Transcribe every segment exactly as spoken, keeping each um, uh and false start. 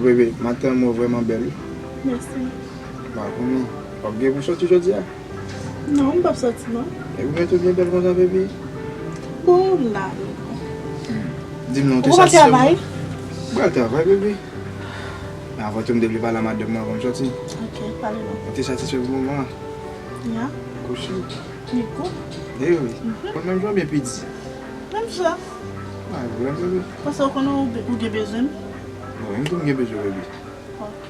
Bebe, maten an mwen vrèman bèl wi. Mèsi. M pa konnen. W ap gen pou soti jodi a? Non, m p ap soti non. E ou mete w byen bèl konsa, bebe? Bon, m la wi. Hmm. Di m non, ou te satisfè? Ou pa travay? M pral travay, bebe. Men avan tou, m te vle pale a madanm mwen avan m soti. Ok, pale non. Ou te satisfè pou moman an? Ya. Kouchi. Li gou? E wi. Mhm. Konn menm jan oubyen pi di? Menm jan. Pa gen pwoblèm, bebe. Paske ou konnen ou be-, ou gen bezwen m? Bon, menm tou m gen bezwen, bebe. Ok.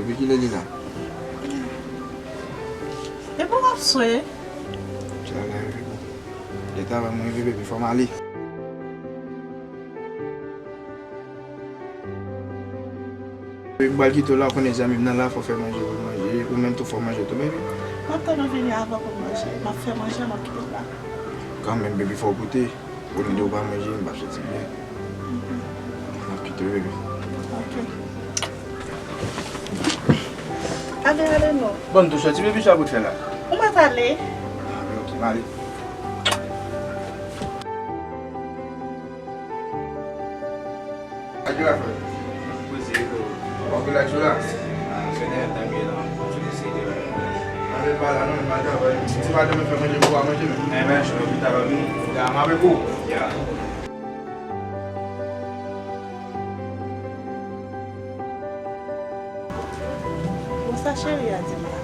Epi kilè li la? Epi w ap swe? Sa la, bebe. Lè travay mwen rive, bebe, fò m ale. Bebe, m pral kite w la, ou konnen zanmi m nan la, fò w fè manje pou l manje. Ou menm tou fò w manje tou, bebe. M ap tann ou vini avan pou m manje. M ap fè manje, m ap kite w la. Kanmenm, bebe, fò w goute. Olye de ou pa manje, m p ap santi m byen. M ap kite w, bebe. Ok. Ale, ale non. Bon, m tou soti, bebe, sa pou t fè la? Ou mèt ale. Ah, ok, m ale. Sa ki la fè? Poze tou. W ap rilaks ou la? Ah, se dèyè tan m ye la, m ap sot eseye de bagay. Ale pa la non, m al travay. Di madanm mwen fè manje pou w a manje menm. Enben, chou, pita w ap vini. Ya, m avèk ou. Ya. Bon, sa cheri a di m la.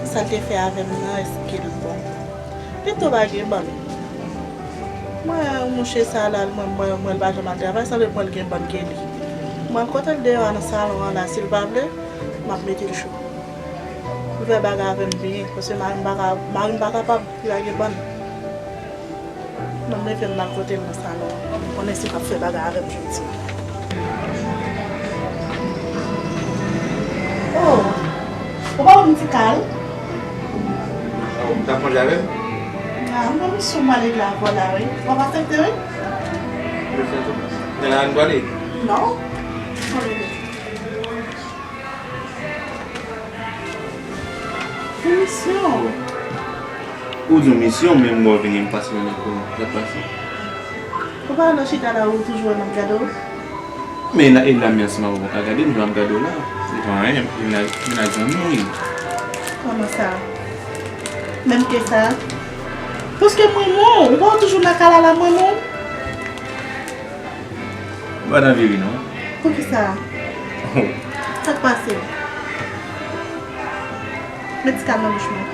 Sa l te fè avè m nan, èske l bon? Pito pa gen bann. Mwen, mouche sa la, mwen, mwen, mwen, l pa janm al travay, sanble mwen, l gen bann ke li. Mwen, kote l deyò a nan salon an la, si l pa vle, m ap mete l cho. Li fè bagay avè m byen, paske mari m pa ka, mari m pa kapab, li pa gen bann. Mwen leve m al kote l nan salon an. M konnen si l p ap fè bagay avè m jodi. Oh, ou pa wè m ti kal? Oh, ou t ap manje avè m? Ah, m gen misyon m ale la avè w la, wi. W ap aksepte, wi? Misyon tou? Men la, nou prale? Non. Misyon. Ou di w misyon, men m wè w vini, m pase menm ak ou, sa k pase? Ou pa wè nan chita la, ou toujou wè m ap gade w? Men e la, e la, men ansanm avè w pa ka gade m, jan m ap gade w la. Se pa anyen, men ak, men ak zanmi w ye. Kòman sa? Menm ke sa? Paske mwen renmen w, ou pa wè w toujou nan kay la, la, mwen renmen w. M pa t anvi ri non. Poukisa? Oh. Sa k pase? Met ti kal nan bouch mwen.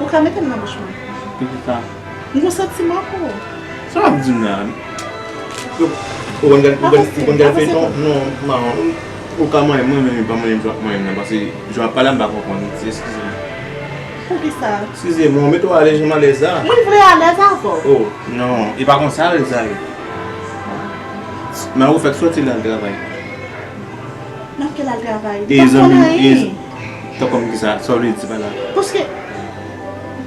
Ou ka mete l nan bouch mwen. Poukisa? M gon santiman pou ou. Sa w ap di m la? Ou konn gade, ou konn, ou konn gade feyton? Non, non. Ou ka manyen m, mwen menm, pa manyen m, manyen m nan, paske jan w ap pale a, m pa konprann. Eskize m. Poukisa? Eskize m, mete w alèz, jan m alèz la. Mwen vle alèz avè w. Oh, non, e pa konsa alèz la ye. Mari w fèk soti, l al travay. Nan ke l al travay? Li pa konn anyen. Tankou kisa? Sa w vle di pa la? Paske,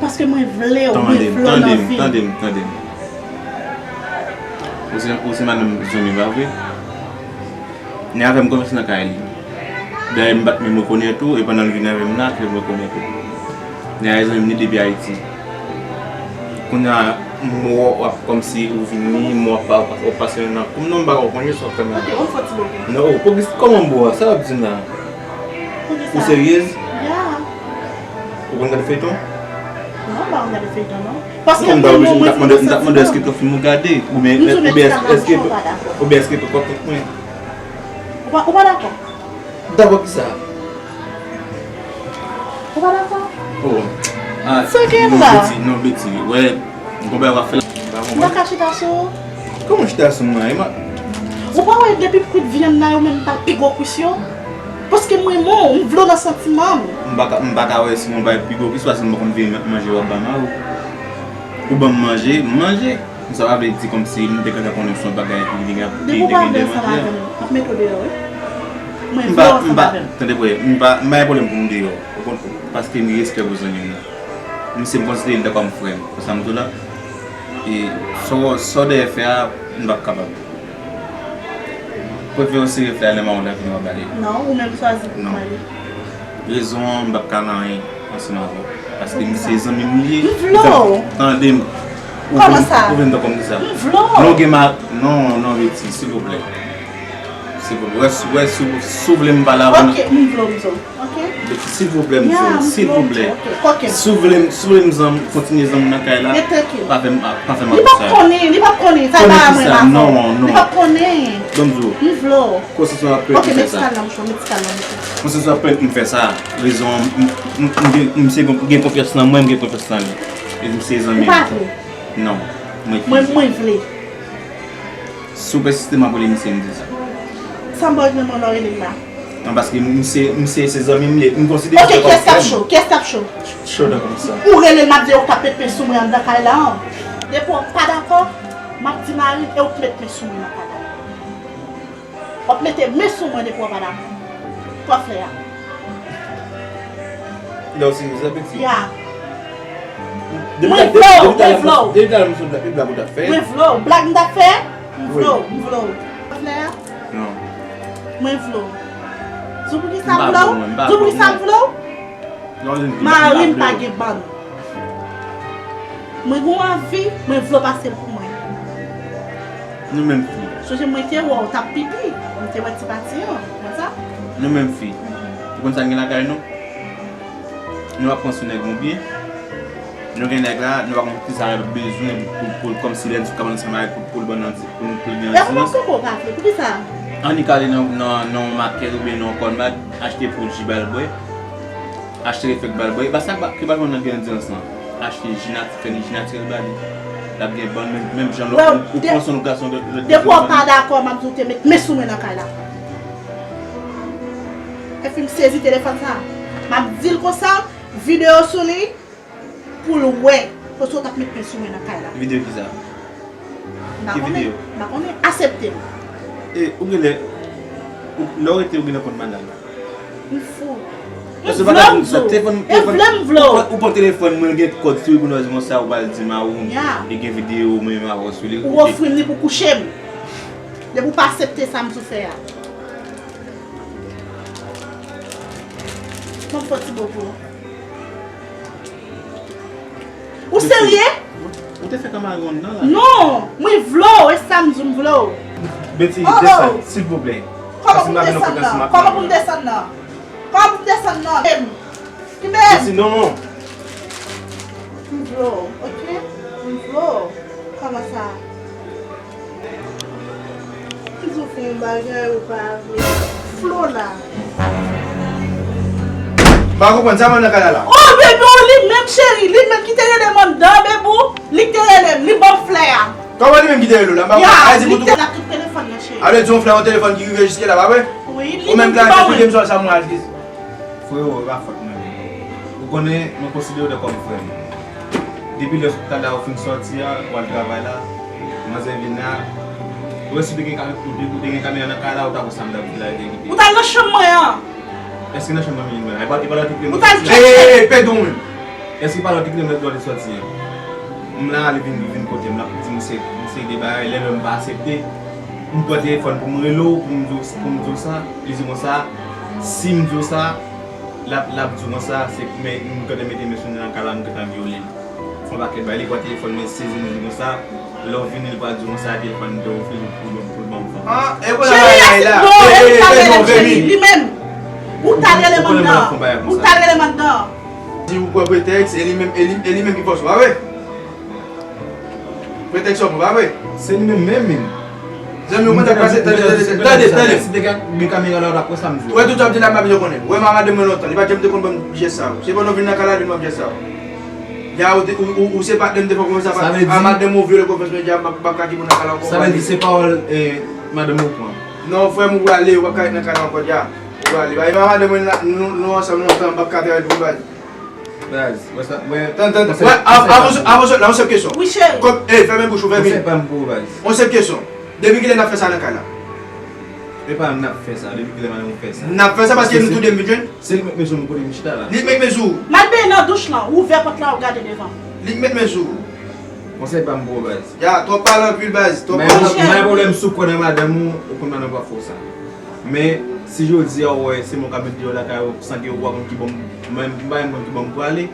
paske mwen vle w, mwen vle w nan vi m. Tande m, tande m, tande m. Ou se, ou se madanm zanmi m, pa vre? Ni avè m kòmanse nan kay li. Dayè m pa t menm rekonèt ou, e pandan l vin avè m la, ke m rekonèt ou. Ni avè zanmi m ni depi Ayiti. Kounye a, m wè w ap kòmsi ou vini, m wè w ap pa, w ap pase nan kou m, non, m pa wè w konnen sa w ap fè m la. Ok, ou fò ti bobo. Non, oh, poukisa, kòman m bo a? Sa w ap di m la? Poukisa? Ou seryez? Ya. Ou konn gade feyton? Non, m pa konn gade feyton, non. Paske m t ap mande, m t ap mande èske t yon fim ou gade, oubyen, oubyen èske, oubyen èske t yon kòb kont mwen. Ou pa, ou pa dakò? Dakò kisa? Ou pa dakò? Oh. Ah, sa gen la? Non, Betty, non, Betty. Wè, m konn bagay w ap fè la. M pa konprann. M pa ka chita sou ou. Kòman chita sou mwen? E ma- Ou pa wè depi kwit vyann nan yo menm pa pi gwo kwis yo? Paske mwen renmen w, m vle w nan santiman m. M pa ka, m pa ka wè si mwen bay pi gwo kwis paske m pa konn veye manje w ap ba mari w. Ou ban m manje, m manje. Sa pa vle di kòmsi m te gentan konnen se yon bagay ki te gen, ki te gen de manje. Depi w pa vle ansanm avè m, m ap mete w deyò, wi. Mwen vle w ansanm avè m. Tande, frè, m pa, m pa gen pwoblèm pou m deyò. Ou konn, paske m gen respè pou zanmi m nan. M se m konsidere l tankou m frè m. Konsa m di w la. E sa w, sa w dèyè fè a, m p ap kapab. Prefere w sere flè a nan men w la, vini w ap bale. Non, ou menm chwazi pou m ale. Rezon an, m p ap ka nan anyen ansanm avè w. Paske m se zanmi m li ye. M vle w. Tande m. Kòman sa? Ou vin tankou m di sa. M vle w. Non, gen ma, non, non, Betty, silvouplè. Silvouplè. Wè, si, wè, si, si w vle m pale avè w. Ok, m vle w, m vle w. Ok. Betty, silvouplè, m vle w, silvouplè. Ok, ok. Si w vle m, si w vle m zanm, kontinye zanmi nan kay la, pa fè m, pa fè m sa. Li p ap konnen, li p ap konnen. Sa pa mwen m ap fè. Non, non. Li p ap konnen. Ban m di w. M vle w. Konsesyon ap pèmèt m fè sa. Ok, met sa nan bouch ou, met sa nan bouch ou. Konsesyon ap pèmèt m fè sa. Rezon, m, m, m, m gen, misye gen, gen konfyans nan mwen, m gen konfyans nan li. E misye zanmi m. Ou pa vle? Non. Mwen ki vle. Mwen, mwen vle. Si w pèsiste, m ap rele misye, m di sa. Sa m ba w nan men w lè w rele m la? Non, paske misye, misye se zanmi m ye. M konsidere misye kòm frè m. Ok, kiyès k ap cho? Kiyès k ap cho? Cho nan kòm sa. Ou rele l, m ap di w k ap met men sou mwen anndan kay la, an. Depi w pa dakò, m ap di mari m e w k met men sou mwen nan kay la. W ap mete men sou mwen depi w pa dakò. Kòflè a. Lè w serye, sa piti. Ya. Mwen vle w, mwen vle w. Depi talè m sot la, pi blag ou t ap fè. Mwen vle w. Blag m t ap fè? M vle w, m vle w. Kòflè a? Non. Mwen vle w. Di w poukisa m vle w? Di w poukisa m vle w? Mari m pa gen bann. Mwen gen yon anvi, mwen vle w pase l pou mwen. Nou menm fi. Sonje mwen te wè w t ap pipi, mwen te wè ti pati an, konn sa? Nou menm fi. Ou konn sa n gen lakay nou? Nou ap pran sou nèg nou byen. Nou gen nèg la, nou pa konn kisa l bezwen pou, pou l kòmsi lè n sou kab ansanm avèk pou, pou l ban n anti, pou, pou l gen anti. E kòman kòkò pa vle? Poukisa? Annik ale nan, nan, nan yon makèt oubyen nan yon kònbad, achte pwodui ba l bwè. Achte reflèk ba l bwè. E pa sa k ba, ki ba l nan gen endiyans lan. Achte ji nat-, fè ni ji natirèl ba li. L ap gen bann menm, menm jan lòt, ou, ou pran swen lòt gason, lòt, lòt gason. Depi w pa dakò, m ap di w te met men sou mwen nan kay la. Epi m sezi telefòn sa. M ap di l konsa, videyo sou li, pou l wè. Paske w t ap met men sou mwen nan kay la. Videyo kisa? M pa konnen. M pa konnen. Aksepte m. E, ou genlè, ou, lè w rete, ou genlè konn madanm. M fou. M vle w, m vle w. E vle m vle w. Ou pran telefòn mwen, gen kòd sou li pou nou di konsa, ou pral di m a ou, li gen videyo mwen menm avè w sou li. Ou ofri m li pou kouche m. Depi w pa aksepte sa m di w fè a. Ban m fè yon ti bo pou ou. Ou serye? Ou te fè kanmari w anndan la. Non, mwen vle w, e sa m di w m vle w. Betty, desann, silvouplè. Kòman pou m desann nan? Kòman pou m desann nan? Kòman pou m desann nan? Em, kenbe m. Betty, non. M vle w, ok? M vle w. Kòman sa? M di w fè yon bagay ou pa vle. Flo la. M pa konprann sa mwen nan kay la la. Oh, bebe, oh, li menm cheri, li menm ki te rele m anndan, bebe, oh, li k te rele m, li ban m flè a. Kòman li menm ki te rele w la? M pa konprann. Ya, li te la tout telefòn nan, cheri. Ale di yon flè yon telefòn ki rive jiske la, pa vre? Wi, li menm ki ban mwen. Ou menm ki la esplike m sa, sa mwen al di. Freo, e pa fòt mwen. Ou konnen, mwen konsidere w kòm frè m. Depi lè kadav ou fin sòti a, w al travay la, manzè vin la, ou wè si w te gen ka-, ou te, ou te gen kamera nan kay la, ou ta wè sa m t ap di la, yo te kite. Ou t al nan chanm mwen an. Èske nan chanm nan menm mwen? E pa, e pa lòt ki kle mwen sòti a? Ou t al tcheke. Ey, ey, ey, pèdi w menm. Èske pa lòt ki kle mwen sòti a? M la, li vin, li vin kote m, l ap di m se, m se de bagay, lè lè m pa aksepte, m pran telefòn pou m rele w, pou m di w, pou m di w sa, li di konsa, si m di w sa, l ap, l ap di w konsa, se men, m gentan mete men sou li nan kay la, m gentan vyole l. Fè yon pakèt bagay, li pran telefòn mwen, sezi m, li di konsa, lè w vini, li pral di w konsa, telefòn m te ofri l pou, pou, pou l ban m fanm. Ah, e konsa bagay la. Cheri, li menm. Ou t al rele m anndan. Ou t al rele m anndan. Di ou pran pretèks, e li menm, e li, e li menm ki fòse w, pa vre? Pretèks ou pran, pa vre? Se li menm menm, menm. Zanmi, ou konn sa k pase? Tande, tande, tande, tande, tande. Si te gen kamera la, ou t ap wè sa m di w. Wè, tout sa w ap di la, m pa bezwen konnen. Wè, m a madanm mwen lontan. Li pa janm te konn ban m jès sa yo. Se pandan w vin nan kay la, li ban m jès sa yo. Ya, ou te, ou, ou, ou se patnè m te fè konfyans a, a madanm ou vyole konfyans mwen, ya, m p ap, m p ap ka kite w nan kay la ankò. Sa vle di se pawòl, eh, madanm ou pran. Non, frè m, ou prale, ou p ap ka ret nan kay la ankò, ya. Ou prale. Ba, e pa madanm mwen la, nou, nou ansanm lontan, m p ap ka travay pou li, baz. Baz, wè sa, wè. Tann, tann, wè, avan, avan, la, yon sèl kesyon. Wi, cheri. Kòm, eh, fèmen bouch ou, fèmen. Konsèy pa m pou ou, baz. Yon sèl kesyon. Depi kilè n ap fè sa nan kay la? E pa n ap fè sa, depi kilè madanm ou fè sa? N ap fè sa paske nou tou de n vin jwenn. Se li k met men sou mwen kote m chita la. Li k met men sou ou. M al benyen nan douch lan, ou ouvè pòt la, ou gade devan m. Li k met men sou ou. Konsèy pa m pou ou, baz. Ya, twòp pale anpil, baz. Twòp pale anpil. M pa gen pwoblèm si w kwè nan madanm ou, ou konn madanm ou p ap fè w sa. Men, si jodi a ou wè se mwen k ap met deyò lakay ou, san ke ou pa konn ki bò m, mwen, m pa menm konn ki bò m prale,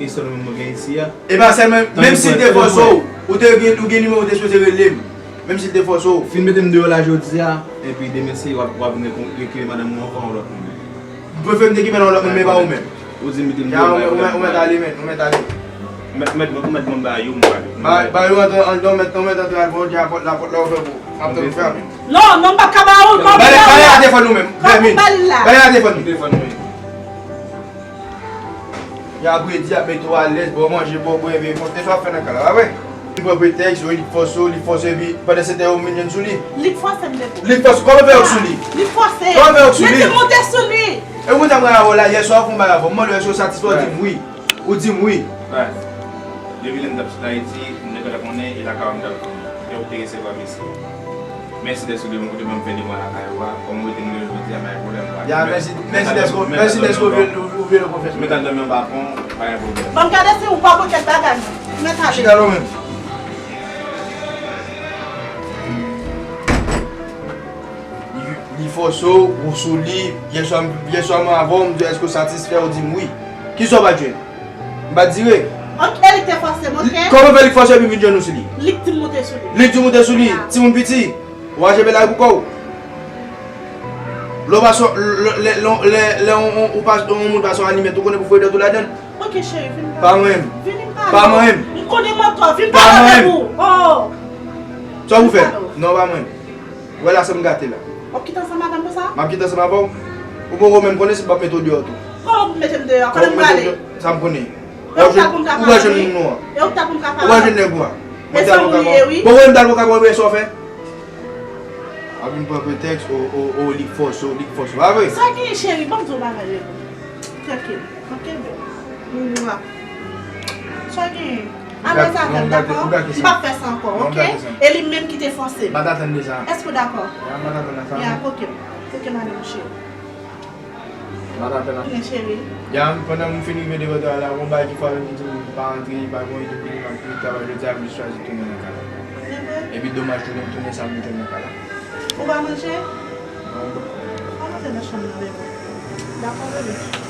e sèl ou menm mwen gen isi a. E pa sèlman, menm si l te fòse w, Ou te gen, ou gen nimewo, ou te sipoze rele m. Menm si l te fòse w. Fin mete m deyò la jodi a, epi demen se w ap, w ap vin rekire madanm ou ankò yon lòt moun. M prefere m te kenbe nan yon lòt moun, men pa ou menm. Ou di m mete m deyò la jodi a. Ou mèt ale, men, ou mèt ale. Mèt, mèt, ou mèt ban m ba yo, m pale. Ba, ba yo antre anndan, mèt, ou mèt antre al, bon, lapòt, lapòt la ouvè pou ou. M ap tann ou fèmen. Non, non, m p ap ka ba ou, kòman m ba ou la? Ba li telefòn ou menm. Kòman m ba li la? Ba li telefòn ou. Telefòn ou. Y ap redi, y ap mete w alèz, ba w manje, ba w bwè, epi konte sa w ap fè nan kay la, pa vre? Li pran pretèks, wi, li fòse w, li fòse w, epi pandan se tan yo vin jwenn sou li. Li k fòse m depo. Li k fòse, kòman fè yo sou li? Li fòse. Kòman fè yo sou li? Li di monte sou li. E ou konn sa mwen avè w la, yèswa ou fè yon bagay avè w. M mande w èske w satisfè, ou di m wi. Ou di m wi. Depi lè m t ap sot Ayiti, m te gentan konnen e lakay ou m t ap vini. E ou te resevwa m isi. Mèsi dèske ou te ban m kote pou m fè demwa lakay ou a. Kòm ou rete m deyò jodi a, pa gen pwoblèm. Ya, mèsi, mèsi dèske, mèsi dèske ou vle, ou vle konfyans. Mwen t al dòmi anba pon, pa gen pwoblèm. Ban m gade si ou pa pokèt bagay mwen. Mèt ale. Chita la ou menm. Li, li fòse w, ou sou li. Yèswa, yèswa mwen avè w, m di w èske w satisfè, ou di m wi. Kisa w pa t jwenn? M pa t dire. Ok, li te fòse m, ok? Kòman fè li fòse epi vin jwenn ou sou li? Li k di m monte sou li. Li k di w monte sou li? Ya. Timoun piti. Ou pa jebe lari pou kò w. Lè w pase, lè, lè, lè, lè, lè yon, yon, ou pase, yon moun pase yon alimèt, ou konnen pou fouye dwèt ou ladan l. Ok, cheri, vin pale. Pa mwen menm. Vin pale. Pa mwen menm. M konnen mantò, vin pale avè m. Oh. Sa w pou fè? Vin pale. Non, pa mwen menm. Ou wè la, se m gate la. W ap kite ansanm avè m konsa? M ap kite ansanm avè w? Ou poko menm konnen si m p ap mete w deyò tou. Kòman pou mete m deyò? Kote m prale? Sa m konnen. E ou ta konn ka pale? Ou pa jwenn moun nou an. E ou ta konn ka pale? Ou pa jwenn nèg ou a. E sa ou ye, wi. Bon, mwen m t al pran kay mwen, sa w fè? W ap vin pran pretèks, o, o, o, li k fòse w, li k fòse w. Pa vre? Sa genyen, cheri? Ban m di w bagay yo. Trankil. Ok, bebe. Mwa. Sa genyen? Alèz avè m, dakò? M p ap fè sa ankò, ok? E li menm ki te fòse m. M pa t atann de sa. Èske w dakò? Ya, m pa t atann de sa. Ya, koke m. Koke madanm cheri. M pa t atann a. Men cheri. Ya, pandan m fin rive devan travay la, gon bagay ki frape m ki di m pa antre, pa gen yon ide pou m ap travay jodi a, m jis chwazi tounen nan kay la. Epi domaj tounen, tounen sa m tounen nan kay la. Ou pa manje? Non, m pa. Pa manje nan chanm nan, bebe. Dakò, bebe.